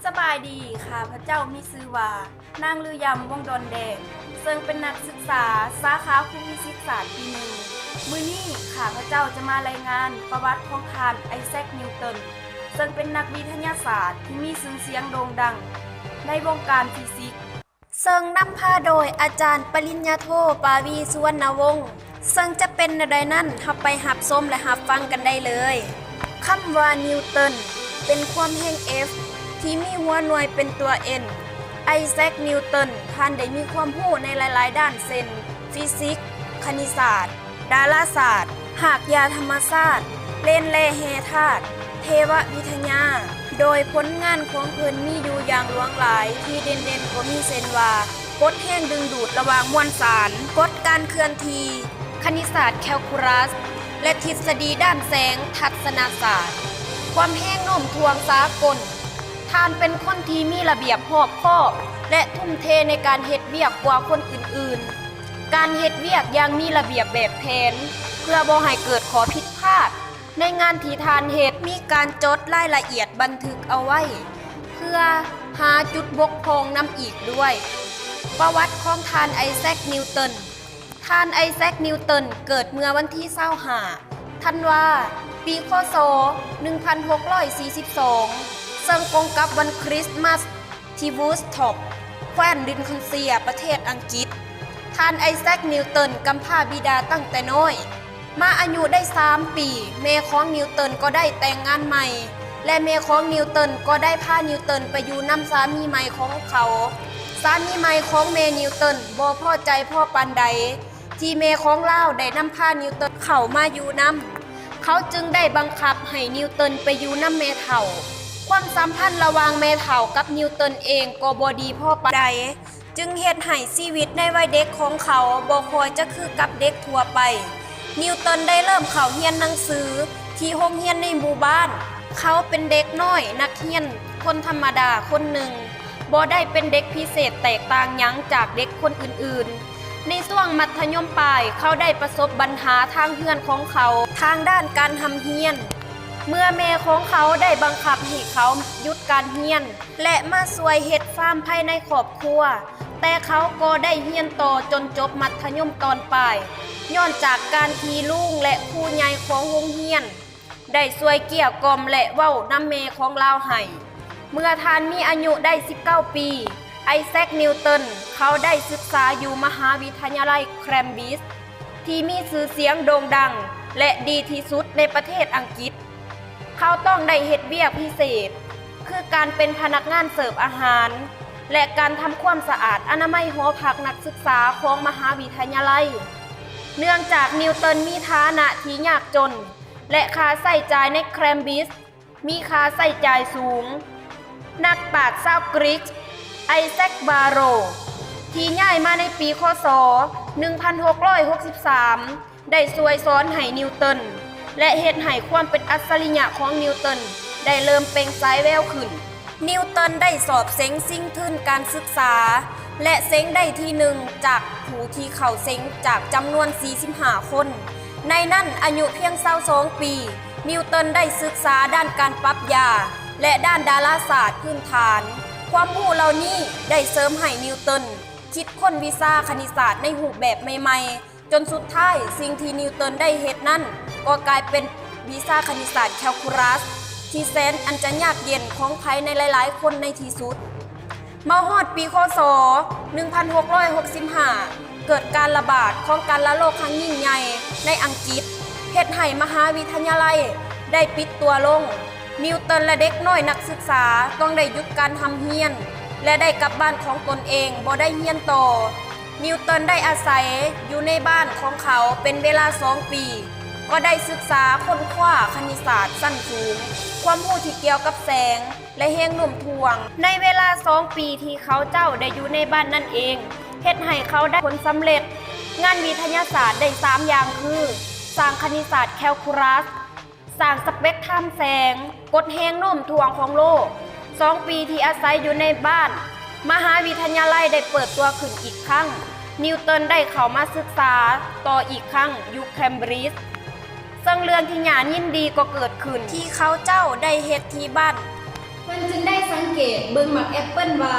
ສະບາຍດີ, ຂ້າພະເຈົ້າມີຊື່ວ່າ ນາງລືຢຳ ວົງດອນແດງ ເຊິ່ງເປັນນັກສຶກສາສາຂາພູມີສິດສາດປີໜຶ່ງ. ມື້ນີ້ຂ້າພະເຈົ້າຈະມາລາຍງານປະຫວັດຂອງທ່ານໄອແຊັກ ນິວເຕີນ ເຊິ່ງເປັນນັກວິທະຍາສາດທີ່ມີຊື່ສຽງໂດ່ງດັງໃນວົງການຟີຊິກ. ເຊິ່ງນຳພາໂດຍອາຈານປະລິນຍາໂທ ປາວີ ສຸວັນນະວົງ, ເຊິ່ງຈະເປັນແນວໃດນັ້ນ, ເຮົາໄປຮັບຊົມ ແລະ ຮັບຟັງກັນໄດ້ເລີຍ. ຄຳວ່ານິວເຕີນ ເປັນຄວາມແຮງ F ທີ່ມີຫົວໜ່ວຍເປັນຕົວ N. ໄອແຊັກ ນິວເຕີນ ທ່ານໄດ້ມີຄວາມຮູ້ໃນຫຼາຍໆດ້ານ ເຊັ່ນ ຟີຊິກ, ຄະນິດສາດ, ດາລາສາດ, ຮາກຢາທຳມະຊາດ, ເລນແຮ່ແຮ່ທາດ, ເທວະວິທະຍາ, ໂດຍຜົນງານຂອງເພິ່ນມີຢູ່ຢ່າງຫຼວງຫຼາຍ, ທີ່ເດັ່ນໆກໍມີເຊັ່ນວ່າ ກົດແຮງດຶງດູດລະຫວ່າງມວນສານ, ກົດການເຄື່ອນທີ່, ຄະນິດສາດແຄວຄູລັສ ແລະ ທິດສະດີດ້ານແສງທັດສະນະສາດ, ຄວາມແຮງໂນ້ມຖ່ວງສາກົນ. ທ່ານເປັນຄົນທີ່ມີລະບຽບຮອບຄອບ ແລະ ທຸ່ມເທໃນການເຮັດວຽກກວ່າຄົນອື່ນໆ. ການເຮັດວຽກຢ່າງມີລະບຽບແບບແຜນ ເພື່ອບໍ່ໃຫ້ເກີດຂໍ້ຜິດພາດໃນງານທີ່ທ່ານເຮັດ, ມີການຈົດລາຍລະອຽດບັນທຶກເອົາໄວ້ ເພື່ອຫາຈຸດບົກຜ່ອງນຳອີກດ້ວຍ. ປະຫວັດຂອງທ່ານໄອແຊັກ ນິວເຕີນ. ທ່ານໄອແຊັກ ນິວເຕີນ ເກີດເມື່ອວັນທີຊາວຫ້າ ທັນວາ ປີ ຄ.ສ. ໜຶ່ງພັນຫົກຮ້ອຍສີ່ສິບສອງ ເຊິ່ງກົງກັບວັນຄຣິສມາສ ທີ່ Woodstock ແຄວ້ນ Lincolnshire ປະເທດອັງກິດ. ທ່ານໄອແຊັກ ນິວເຕີນ ກຳພ້າບິດາຕັ້ງແຕ່ນ້ອຍ. ມາອາຍຸໄດ້ສາມປີ, ແມ່ຂອງນິວເຕີນກໍໄດ້ແຕ່ງງານໃໝ່ ແລະ ແມ່ຂອງນິວເຕີນກໍໄດ້ພານິວເຕີນໄປຢູ່ນຳສາມີໃໝ່ຂອງເຂົາ. ສາມີໃໝ່ຂອງແມ່ນິວເຕີນບໍ່ພໍໃຈພໍປານໃດ ທີ່ແມ່ຂອງລາວໄດ້ນຳພານິວເຕີນເຂົ້າມາຢູ່ນຳ, ເຂົາຈຶ່ງໄດ້ບັງຄັບໃຫ້ນິວເຕີນໄປຢູ່ນຳແມ່ເຖົ້າ. ຄວາມສຳພັນລະຫວ່າງແມ່ເຖົ້າກັບນິວເຕີນເອງກໍບໍ່ດີພໍປານໃດ, ຈຶ່ງເຮັດໃຫ້ຊີວິດໃນໄວເດັກຂອງເຂົາບໍ່ຄ່ອຍຈະຄືກັບເດັກທົ່ວໄປ. ນິວເຕີນໄດ້ເລີ່ມເຂົ້າຮຽນໜັງສືທີ່ໂຮງຮຽນໃນໝູ່ບ້ານ. ເຂົາເປັນເດັກນ້ອຍນັກຮຽນຄົນທຳມະດາຄົນໜຶ່ງ, ບໍ່ໄດ້ເປັນເດັກພິເສດແຕກຕ່າງຫຍັງຈາກເດັກຄົນອື່ນໆ. ໃນຊ່ວງມັດທະຍົມປາຍ, ເຂົາໄດ້ປະສົບບັນຫາທາງເຮືອນຂອງເຂົາ, ທາງດ້ານການຮ່ຳຮຽນ, ເມື່ອແມ່ຂອງເຂົາໄດ້ບັງຄັບໃຫ້ເຂົາຢຸດການຮຽນ ແລະ ມາຊ່ວຍເຮັດຟາມພາຍໃນຄອບຄົວ, ແຕ່ເຂົາກໍໄດ້ຮຽນຕໍ່ຈົນຈົບມັດທະຍົມຕອນປາຍ, ຍ້ອນຈາກການທີ່ລຸງ ແລະ ຄູໃຫຍ່ຂອງໂຮງຮຽນ ໄດ້ຊ່ວຍເກັ່ຽກ່ອມ ແລະ ເວົ້ານຳແມ່ຂອງລາວໃຫ້. ເມື່ອທ່ານມີອາຍຸໄດ້ສິບເກົ້າປີ, ໄອແຊັກ ນິວເຕີນ ເຂົາໄດ້ສຶກສາຢູ່ມະຫາວິທະຍາໄລ Cambridge ທີ່ມີຊື່ສຽງໂດ່ງດັງ ແລະ ດີທີ່ສຸດໃນປະເທດອັງກິດ. ເຂົາຕ້ອງໄດ້ເຮັດວຽກພິເສດ ຄືການເປັນພະນັກງານເສີບອາຫານ ແລະ ການທຳຄວາມສະອາດອະນາໄມຫໍພັກນັກສຶກສາຂອງມະຫາວິທະຍາໄລ. ເນື່ອງຈາກນິວເຕີນມີຖານະທີ່ຍາກຈົນ ແລະ ຄ່າໃຊ້ຈ່າຍໃນ Cambridge ມີຄ່າໃຊ້ຈ່າຍສູງ, ນັກປາດຊາວກຣີກ ໄອແຊັກ ບາໂຣ ທີ່ຍ້າຍມາໃນປີ ຄ.ສ. ໜຶ່ງພັນຫົກຮ້ອຍຫົກສິບສາມ ໄດ້ຊ່ວຍສອນໃຫ້ນິວເຕີນ ແລະ ເຮັດໃຫ້ຄວາມເປັນອັດສະລິຍະຂອງນິວເຕີນໄດ້ເລີ່ມເປັ່ງສາຍແວວຂຶ້ນ. ນິວເຕີນໄດ້ສອບເສັງຊິງທຶນການສຶກສາ ແລະ ເສັງໄດ້ທີໜຶ່ງຈາກຜູ້ທີ່ເຂົ້າເສັງຈາກຈຳນວນສີ່ສິບຫ້າຄົນ. ໃນນັ້ນ, ອາຍຸພຽງຊາວສອງປີ, ນິວເຕີນໄດ້ສຶກສາດ້ານການປັບຢາ ແລະ ດ້ານດາລາສາດພື້ນຖານ. ຄວາມຮູ້ເຫຼົ່ານີ້ໄດ້ເສີມໃຫ້ນິວເຕີນ ຄິດຄົ້ນວິຊາຄະນິດສາດໃນຮູບແບບໃໝ່ໆ, ຈົນສຸດທ້າຍສິ່ງທີ່ນິວເຕີນໄດ້ເຮັດນັ້ນກໍກາຍເປັນວິຊາຄະນິດສາດແຄວຄູລັສທີ່ແສນອັນຈະຍາກເຢັນຂອງໃຜໃນຫຼາຍໆຄົນໃນທີ່ສຸດ. ມາຮອດປີ ຄ.ສ. ໜຶ່ງພັນຫົກຮ້ອຍຫົກສິບຫ້າ ເກີດການລະບາດຂອງການລະໂລກຄັ້ງຍິ່ງໃຫຍ່ໃນອັງກິດ, ເຮັດໃຫ້ມະຫາວິທະຍາໄລໄດ້ປິດຕົວລົງ. ນິວເຕີນ ແລະ ເດັກນ້ອຍນັກສຶກສາຕ້ອງໄດ້ຢຸດການຮ່ຳຮຽນ ແລະ ໄດ້ກັບບ້ານຂອງຕົນເອງ, ບໍ່ໄດ້ຮຽນຕໍ່. ນິວເຕີນໄດ້ອາໄສຢູ່ໃນບ້ານຂອງເຂົາເປັນເວລາສອງປີ, ກໍໄດ້ສຶກສາຄົ້ນຄວ້າຄະນິດສາດຊັ້ນສູງ, ຄວາມຮູ້ທີ່ກ່ຽວກັບແສງ ແລະ ແຮງໂນ້ມຖ່ວງ. ໃນເວລາສອງປີທີ່ເຂົາເຈົ້າໄດ້ຢູ່ໃນບ້ານນັ້ນເອງ, ເຮັດໃຫ້ເຂົາໄດ້ຜົນສຳເລັດງານວິທະຍາສາດໄດ້ສາມຢ່າງຄື ສ້າງຄະນິດສາດແຄວຄູລັສ, ສ້າງສະເປັກທຳແສງ, ກົດແຮງໂນ້ມຖ່ວງຂອງໂລກ. ສອງປີທີ່ອາໄສຢູ່ໃນບ້ານ, ມະຫາວິທະຍາໄລໄດ້ເປີດຕົວຂຶ້ນອີກຄັ້ງ. ນິວເຕີນໄດ້ເຂົ້າມາສຶກສາຕໍ່ອີກຄັ້ງຢູ່ Cambridge, ເຊິ່ງເລື່ອງທີ່ໜ້າຍິນດີກໍເກີດຂຶ້ນ, ທີ່ເຂົາເຈົ້າໄດ້ເຮັດທີ່ບ້ານ ເພິ່ນຈຶ່ງໄດ້ສັງເກດເບິ່ງໝາກແອັບເປິ້ນວ່າ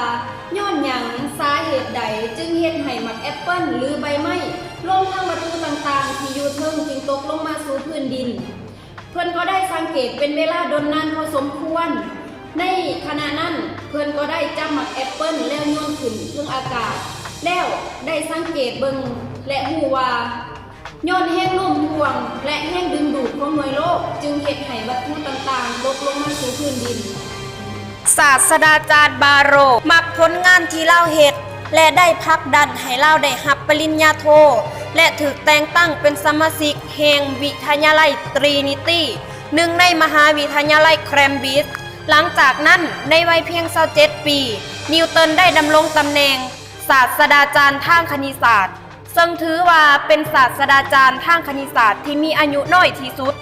ຍ້ອນຫຍັງ, ສາເຫດໃດຈຶ່ງເຮັດໃຫ້ໝາກແອັບເປິ້ນ ຫຼື ໃບໄມ້ ລວມທັງວັດຖຸຕ່າງໆທີ່ຢູ່ເທິງຈຶ່ງຕົກລົງມາສູ່ພື້ນດິນ. ເພິ່ນກໍໄດ້ສັງເກດເປັນເວລາດົນນານພໍສົມຄວນ. ໃນຂະນະນັ້ນ, ເພິ່ນກໍໄດ້ຈັບໝາກແອັບເປິ້ນແລ້ວໂຍນຂຶ້ນເທິງອາກາດ, ແລ້ວໄດ້ສັງເກດເບິ່ງ ແລະ ຮູ້ວ່າ ຍ້ອນແຮງໂນ້ມຖ່ວງ ແລະ ແຮງດຶງດູດຂອງໜ່ວຍໂລກ ຈຶ່ງເຮັດໃຫ້ວັດຖຸຕ່າງໆຕົກລົງມາສູ່ພື້ນດິນ. ສາດສະດາຈານບາໂຣ ມັກຜົນງານທີ່ລາວເຮັດ ແລະ ໄດ້ຜັກດັນໃຫ້ລາວໄດ້ຮັບປະລິນຍາໂທ ແລະ ຖືກແຕ່ງຕັ້ງເປັນສະມາຊິກແຫ່ງວິທະຍາໄລ Trinity, ໜຶ່ງໃນມະຫາວິທະຍາໄລ Cambridge. ຫຼັງຈາກນັ້ນ, ໃນໄວພຽງຊາວເຈັດປີ, ນິວເຕີນໄດ້ດຳລົງຕຳແໜ່ງສາດສະດາຈານທາງຄະນິດສາດ, ເຊິ່ງຖືວ່າເປັນສາດສະດາຈານທາງຄະນິດສາດທີ່ມີອາຍຸນ້ອຍທີ່ສຸດ.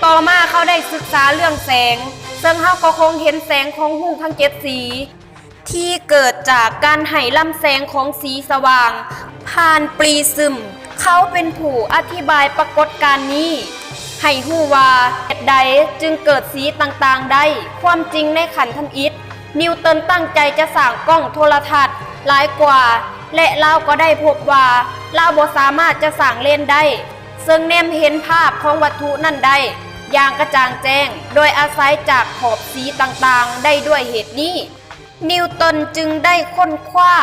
ຕໍ່ມາເຂົາໄດ້ສຶກສາເລື່ອງແສງ, ເຊິ່ງເຮົາກໍຄົງເຫັນແສງຂອງຮຸ່ງທັງເຈັດສີ ທີ່ເກີດຈາກການໃຫ້ລຳແສງຂອງສີສະຫວ່າງຜ່ານປຣີຊຶມ. ເຂົາເປັນຜູ້ອະທິບາຍປາກົດການນີ້ໃຫ້ຮູ້ວ່າ ເຫດໃດຈຶ່ງເກີດສີຕ່າງໆໄດ້. ຄວາມຈິງໃນຂັ້ນທຳອິດ, ນິວເຕີນຕັ້ງໃຈຈະສ້າງກ້ອງໂທລະທັດຫຼາຍກວ່າ ແລະ ລາວກໍໄດ້ພົບວ່າລາວບໍ່ສາມາດຈະສ້າງເລນໄດ້ ເຊິ່ງແນມເຫັນພາບຂອງວັດຖຸນັ້ນໄດ້ຢ່າງກະຈ່າງແຈ້ງ ໂດຍອາໄສຈາກຂອບສີຕ່າງໆໄດ້. ດ້ວຍເຫດນີ້, ນິວເຕີນຈຶ່ງໄດ້ຄົ້ນຄວ້າ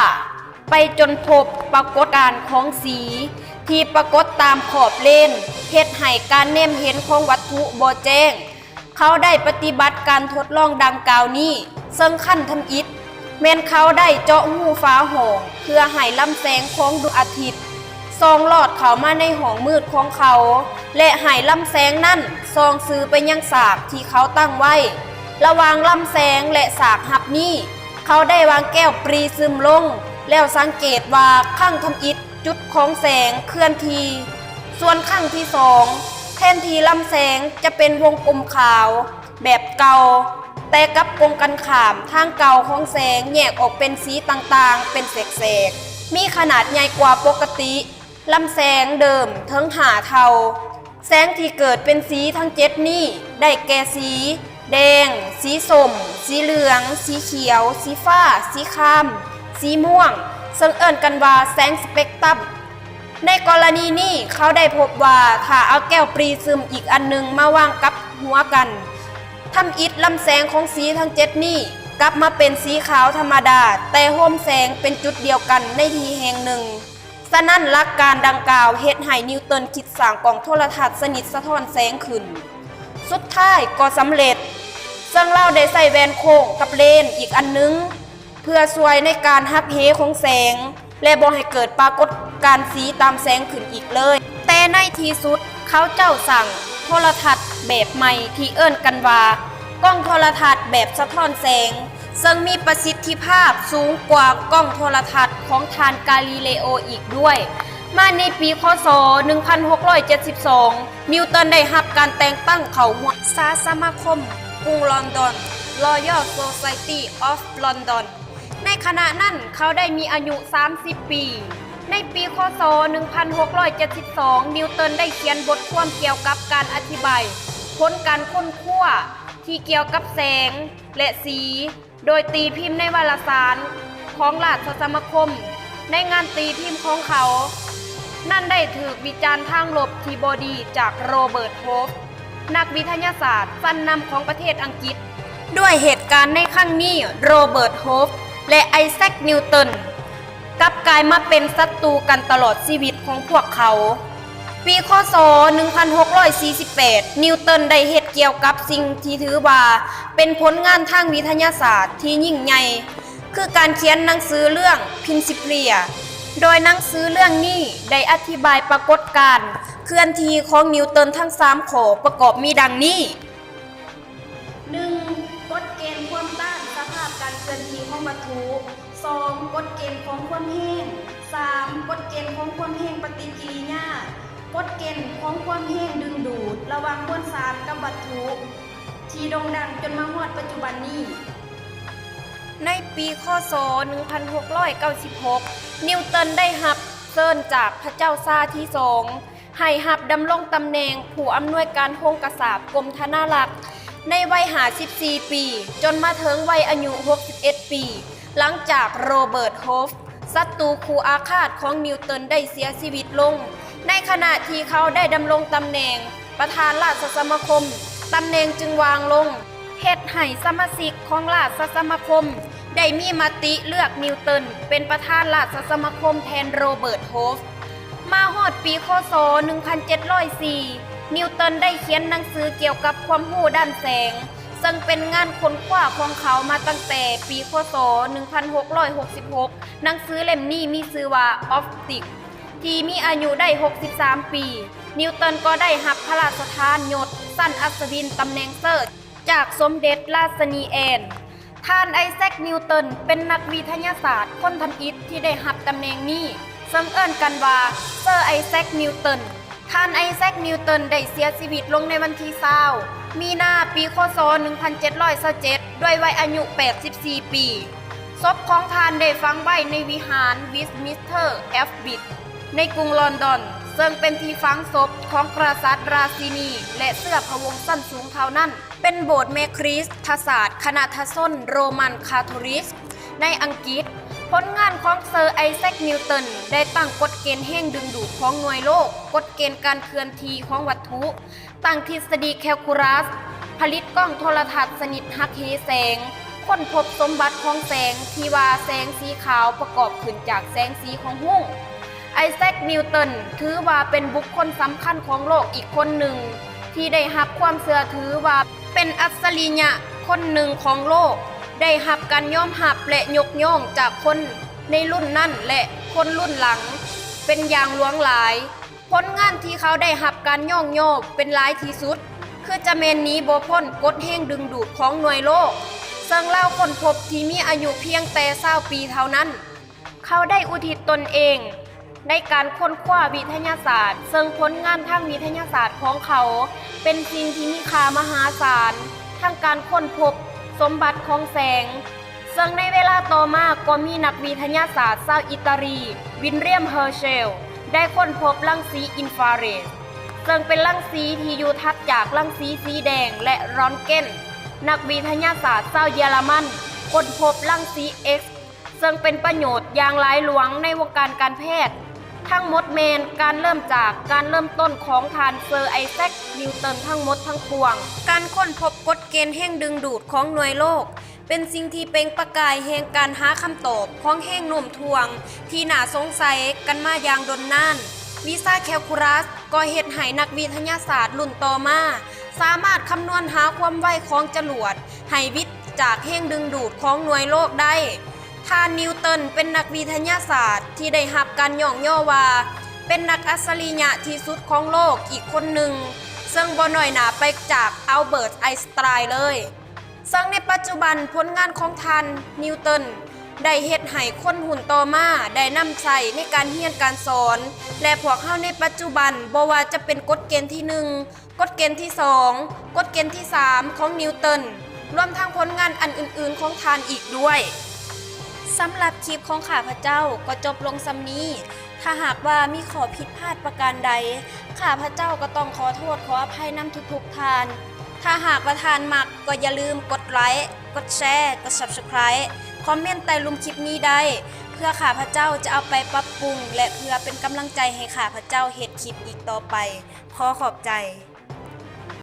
ໄປຈົນພົບປາກົດການຂອງສີທີ່ປາກົດຕາມຂອບເລນ, ເຮັດໃຫ້ການແນມເຫັນຂອງວັດຖຸບໍ່ແຈ້ງ. ເຂົາໄດ້ປະຕິບັດການທົດລອງດັ່ງກ່າວນີ້, ເຊິ່ງຂັ້ນທຳອິດແມ່ນເຂົາໄດ້ເຈາະຮູຝາຫ້ອງເພື່ອໃຫ້ລຳແສງຂອງດວງອາທິດສ່ອງລອດເຂົ້າມາໃນຫ້ອງມືດຂອງເຂົາ ແລະ ໃຫ້ລຳແສງນັ້ນສ່ອງຊື່ໄປຍັງສາກທີ່ເຂົາຕັ້ງໄວ້. ລະຫວ່າງລຳແສງ ແລະ ສາກຮັບນີ້, ເຂົາໄດ້ວາງແກ້ວປຣີຊຶມລົງ ແລ້ວສັງເກດວ່າຄັ້ງທຳອິດ ຈຸດຂອງແສງເຄື່ອນທີ່. ສ່ວນຄັ້ງທີສອງ, ແທນທີ່ລຳແສງຈະເປັນວົງກົມຂາວແບບເກົ່າ, ແຕ່ກັບກົງກັນຂ້າມ, ທາງເກົ່າຂອງແສງແຍກອອກເປັນສີຕ່າງໆເປັນແສກໆ, ມີຂະໜາດໃຫຍ່ກວ່າປົກກະຕິລຳແສງເດີມເຖິງຫ້າເທົ່າ. ແສງທີ່ເກີດເປັນສີທັງເຈັດນີ້ ໄດ້ແກ່ ສີແດງ, ສີສົ້ມ, ສີເຫຼືອງ, ສີຂຽວ, ສີຟ້າ, ສີຄາມ, ສີມ່ວງ, ເຊິ່ງເອີ້ນກັນວ່າແສງສະເປັກຕຣັມ. ໃນກໍລະນີນີ້ ເຂົາໄດ້ພົບວ່າ ຖ້າເອົາແກ້ວປຣີຊຶມອີກອັນໜຶ່ງມາວາງກັບຫົວກັນ, ທຳອິດລຳແສງຂອງສີທັງເຈັດນີ້ກັບມາເປັນສີຂາວທຳມະດາ, ແຕ່ໂຮມແສງເປັນຈຸດດຽວກັນໃນທີ່ແຫ່ງໜຶ່ງ. ສະນັ້ນ, ຫຼັກການດັ່ງກ່າວເຮັດໃຫ້ນິວເຕີນຄິດສ້າງກ້ອງໂທລະທັດຊະນິດສະທ້ອນແສງຂຶ້ນ. ສຸດທ້າຍກໍສຳເລັດ, ເຊິ່ງລາວໄດ້ໃຊ້ແວ່ນໂຄ້ງກັບເລນອີກອັນໜຶ່ງ ເພື່ອຊ່ວຍໃນການຫັກເຫຂອງແສງ ແລະ ບໍ່ໃຫ້ເກີດປາກົດການສີຕາມແສງຂຶ້ນອີກເລີຍ. ແຕ່ໃນທີ່ສຸດ, ເຂົາເຈົ້າສ້າງໂທລະທັດແບບໃໝ່ທີ່ເອີ້ນກັນວ່າ ກ້ອງໂທລະທັດແບບສະທ້ອນແສງ, ເຊິ່ງມີປະສິດທິພາບສູງກວ່າກ້ອງໂທລະທັດຂອງທ່ານກາລີເລໂອອີກດ້ວຍ. ມາໃນປີ ຄ.ສ. ໜຶ່ງພັນຫົກຮ້ອຍເຈັດສິບສອງ, ນິວເຕີນໄດ້ຮັບການແຕ່ງຕັ້ງເຂົ້າຮ່ວມສະມາຄົມກຸງລອນດອນ Royal Society of London. ໃນຂະນະນັ້ນເຂົາໄດ້ມີອາຍຸສາມສິບປີ. ໃນປີ ຄ.ສ. ໜຶ່ງພັນຫົກຮ້ອຍເຈັດສິບສອງ, ນິວເຕີນໄດ້ຂຽນບົດຄວາມກ່ຽວກັບການອະທິບາຍຜົນການຄົ້ນຄວ້າທີ່ກ່ຽວກັບແສງ ແລະ ສີ ໂດຍຕີພິມໃນວາລະສານຂອງລາຊະສະມາຄົມ. ໃນງານຕີພິມຂອງເຂົານັ້ນໄດ້ຖືກວິຈານທາງລົບທີ່ບໍ່ດີຈາກໂຣເບີດ ໂຮບ ນັກວິທະຍາສາດຊັ້ນນຳຂອງປະເທດອັງກິດ. ດ້ວຍເຫດການໃນຄັ້ງນີ້, ໂຣເບີດ ໂຮບ ແລະ ໄອແຊັກ ນິວເຕີນ ກັບກາຍມາເປັນສັດຕູກັນຕະຫຼອດຊີວິດຂອງພວກເຂົາ. ປີ ຄ.ສ. ໜຶ່ງພັນຫົກຮ້ອຍສີ່ສິບແປດ, ນິວເຕີນໄດ້ເຮັດກ່ຽວກັບສິ່ງທີ່ຖືວ່າເປັນຜົນງານທາງວິທະຍາສາດທີ່ຍິ່ງໃຫຍ່, ຄືການຂຽນໜັງສືເລື່ອງ Principia ໂດຍໜັງສືເລື່ອງນີ້ໄດ້ອະທິບາຍປາກົດການເຄື່ອນທີ່ຂອງນິວເຕີນທັງສາມຂໍ້ ປະກອບມີດັ່ງນີ້. ໜຶ່ງ, ກົດເກນຄວາມຕ້ານສະພາບການເຄື່ອນທີ່ຂອງວັດຖຸ. ສອງ, ກົດເກນຂອງຄວາມແຮງ. ສາມ, ກົດເກນຂອງຄວາມແຮງປະຕິກິລິຍາ. ກົດເກນຂອງຄວາມແຮງດຶງດູດລະຫວ່າງມວນສານກັບວັດຖຸ ທີ່ໂດ່ງດັງຈົນມາຮອດປັດຈຸບັນນີ້. ໃນປີ ຄ.ສ. ໜຶ່ງພັນຫົກຮ້ອຍເກົ້າສິບຫົກ, ນິວເຕີນໄດ້ຮັບເຊີນຈາກພະເຈົ້າຊາທີ່ສອງ ໃຫ້ຮັບດຳລົງຕຳແໜ່ງຜູ້ອຳນວຍການໂຮງກະສາບກົມທະນາລັກ ໃນໄວຫ້າສິບສີ່ປີ ຈົນມາເຖິງໄວອາຍຸຫົກສິບເອັດປີ ຫຼັງຈາກໂຣເບີດ ໂຮບ ສັດຕູຄູ່ອາຄາດຂອງນິວເຕີນໄດ້ເສຍຊີວິດລົງ ໃນຂະນະທີ່ເຂົາໄດ້ດຳລົງຕຳແໜ່ງປະທານລາຊະສະມາຄົມ, ຕຳແໜ່ງຈຶ່ງວ່າງລົງ, ເຮັດໃຫ້ສະມາຊິກຂອງລາຊະສະມາຄົມໄດ້ມີມະຕິເລືອກນິວເຕີນເປັນປະທານລາຊະສະມາຄົມແທນໂຣເບີດ ໂຮບ. ມາຮອດປີ ຄ.ສ. ໜຶ່ງພັນເຈັດຮ້ອຍສີ່ ນິວເຕີນໄດ້ຂຽນໜັງສືກ່ຽວກັບຄວາມຮູ້ດ້ານແສງ, ເຊິ່ງເປັນງານຄົ້ນຄວ້າຂອງເຂົາມາຕັ້ງແຕ່ປີ ຄ.ສ. ໜຶ່ງພັນຫົກຮ້ອຍຫົກສິບຫົກ. ໜັງສືເຫຼັ້ມນີ້ມີຊື່ວ່າ ອອບຕິກ ທີ່ມີອາຍຸໄດ້ຫົກສິບສາມປີ. ນິວເຕີນກໍໄດ້ຮັບພະລາຊະທານຍົດຊັ້ນອັດສະວິນ, ຕຳແໜ່ງເຊີ ຈາກສົມເດັດລາຊະນີແອນ. ທ່ານໄອແຊັກ ນິວເຕີນ ເປັນນັກວິທະຍາສາດຄົນທຳອິດທີ່ໄດ້ຮັບຕຳແໜ່ງນີ້, ເຊິ່ງເອີ້ນກັນວ່າ ເຊີ ໄອແຊັກ ນິວເຕີນ. ທ່ານໄອແຊັກ ນິວເຕີນ ໄດ້ເສຍຊີວິດລົງໃນວັນທີ ຊາວ ມີນາ ປີ ຄ.ສ. ໜຶ່ງພັນເຈັດຮ້ອຍຊາວເຈັດ ດ້ວຍໄວອາຍຸແປດສິບສີ່ປີ. ສົບຂອງທ່ານໄດ້ຝັງໄວ້ໃນວິຫານ ເວສມິນສະເຕີ ແອບບີ ໃນກຸງລອນດອນ, ເຊິ່ງເປັນທີ່ຝັງສົບຂອງກະສັດ, ລາຊິນີ ແລະ ເຊື້ອພະວົງຊັ້ນສູງເທົ່ານັ້ນ. ເປັນໂບດແມ່ຄຣິສຕະຊາດຄະນະທະຊົນໂຣມັນຄາໂທລິກໃນອັງກິດ. ຜົນງານຂອງເຊີ ໄອແຊັກ ນິວເຕີນ ໄດ້ຕັ້ງກົດເກນແຮງດຶງດູດຂອງໜ່ວຍໂລກ, ກົດເກນການເຄື່ອນທີ່ຂອງວັດຖຸ, ຕັ້ງທິດສະດີແຄວຄູລັສ, ຜະລິດກ້ອງໂທລະທັດຊະນິດຫັກເຫແສງ, ຄົ້ນພົບສົມບັດຂອງແສງທີ່ວ່າແສງສີຂາວປະກອບຂຶ້ນຈາກແສງສີຂອງຮຸ້ງ. ໄອແຊັກ ນິວເຕີນ ຖືວ່າເປັນບຸກຄົນສຳຄັນຂອງໂລກອີກຄົນໜຶ່ງ ທີ່ໄດ້ຮັບຄວາມເຊື່ອຖືວ່າເປັນອັດສະລິຍະຄົນໜຶ່ງຂອງໂລກ, ໄດ້ຮັບການຍອມຮັບ ແລະ ຍົກຍ້ອງຈາກຄົນໃນລຸ້ນນັ້ນ ແລະ ຄົນລຸ້ນຫຼັງເປັນຢ່າງຫຼວງຫຼາຍ. ຜົນງານທີ່ເຂົາໄດ້ຮັບການຍ້ອງຍໍເປັນຫຼາຍທີ່ສຸດ ຄືຈະແມ່ນໜີບໍ່ພົ້ນກົດແຮງດຶງດູດຂອງໜ່ວຍໂລກ, ເຊິ່ງລາວຄົ້ນພົບທີ່ມີອາຍຸພຽງແຕ່ຊາວປີເທົ່ານັ້ນ. ເຂົາໄດ້ອຸທິດຕົນເອງໃນການຄົ້ນຄວ້າວິທະຍາສາດ, ເຊິ່ງຜົນງານທາງວິທະຍາສາດຂອງເຂົາເປັນສິ່ງທີ່ມີຄ່າມະຫາສານ, ທັງການຄົ້ນພົບສົມບັດຂອງແສງ, ເຊິ່ງໃນເວລາຕໍ່ມາກໍມີນັກວິທະຍາສາດຊາວອີຕາລີ ວິນລຽມ ເຮີເຊລ ໄດ້ຄົ້ນພົບລັງສີອິນຟາເຣດ, ເຊິ່ງເປັນລັງສີທີ່ຢູ່ຖັດຈາກລັງສີສີແດງ ແລະ ຣອນເກັນ. ນັກວິທະຍາສາດຊາວເຢຍລະມັນຄົ້ນພົບລັງສີເອັກ ເຊິ່ງເປັນປະໂຫຍດຢ່າງຫຼາຍຫຼວງໃນວົງການການແພດ. ທັງໝົດແມ່ນການເລີ່ມຈາກການເລີ່ມຕົ້ນຂອງທ່ານເຊີ ໄອແຊັກ ນິວເຕີນ ທັງໝົດທັງປວງ. ການຄົ້ນພົບກົດເກນແຮງດຶງດູດຂອງໜ່ວຍໂລກ ເປັນສິ່ງທີ່ເປັ່ງປະກາຍແຫ່ງການຫາຄຳຕອບຂອງແຮງໂນ້ມຖ່ວງທີ່ໜ້າສົງໄສກັນມາຢ່າງດົນນານ. ວິຊາແຄວຄູລັສກໍເຮັດໃຫ້ນັກວິທະຍາສາດລຸ້ນຕໍ່ມາສາມາດຄຳນວນຫາຄວາມໄວຂອງຈະຫຼວດໃຫ້ວິດຈາກແຮງດຶງດູດຂອງໜ່ວຍໂລກໄດ້. ທ່ານ ນິວເຕີນ ເປັນນັກວິທະຍາສາດທີ່ໄດ້ຮັບການຍ້ອງຍໍວ່າເປັນນັກອັດສະລິຍະທີ່ສຸດຂອງໂລກອີກຄົນໜຶ່ງ, ເຊິ່ງບໍ່ໜ້ອຍໜ້າໄປຈາກ ອັລເບີດ ໄອສະຕາຍ ເລີຍ. ເຊິ່ງໃນປັດຈຸບັນຜົນງານຂອງທ່ານ ນິວເຕີນ ໄດ້ເຮັດໃຫ້ຄົນຮຸ່ນຕໍ່ມາໄດ້ນຳໃຊ້ໃນການຮຽນການສອນ ແລະ ພວກເຮົາໃນປັດຈຸບັນ ບໍ່ວ່າຈະເປັນກົດເກນທີໜຶ່ງ, ກົດເກນທີສອງ, ກົດເກນທີສາມຂອງນິວເຕີນ, ລວມທັງຜົນງານອັນອື່ນໆຂອງທ່ານອີກດ້ວຍ. ສຳລັບຄລິບຂອງຂ້າພະເຈົ້າກໍຈົບລົງສ່ຳນີ້. ຖ້າຫາກວ່າມີຂໍ້ຜິດພາດປະການໃດ, ຂ້າພະເຈົ້າກໍຕ້ອງຂໍໂທດຂໍອະໄພນຳທຸກໆທ່ານ. ຖ້າຫາກວ່າທ່ານມັກ, ກໍຢ່າລືມກົດໄລ, ກົດແຊ, ກົດ Subscribe, ຄອມເມັນໃຕ້ລຸ່ມຄລິບນີ້ໄດ້, ເພື່ອຂ້າພະເຈົ້າຈະເອົາໄປປັບປຸງ ແລະ ເພື່ອເປັນກຳລັງໃຈໃຫ້ຂ້າພະເຈົ້າເຮັດຄລິບອີກຕໍ່ໄປ. ຂໍຂອບໃຈ.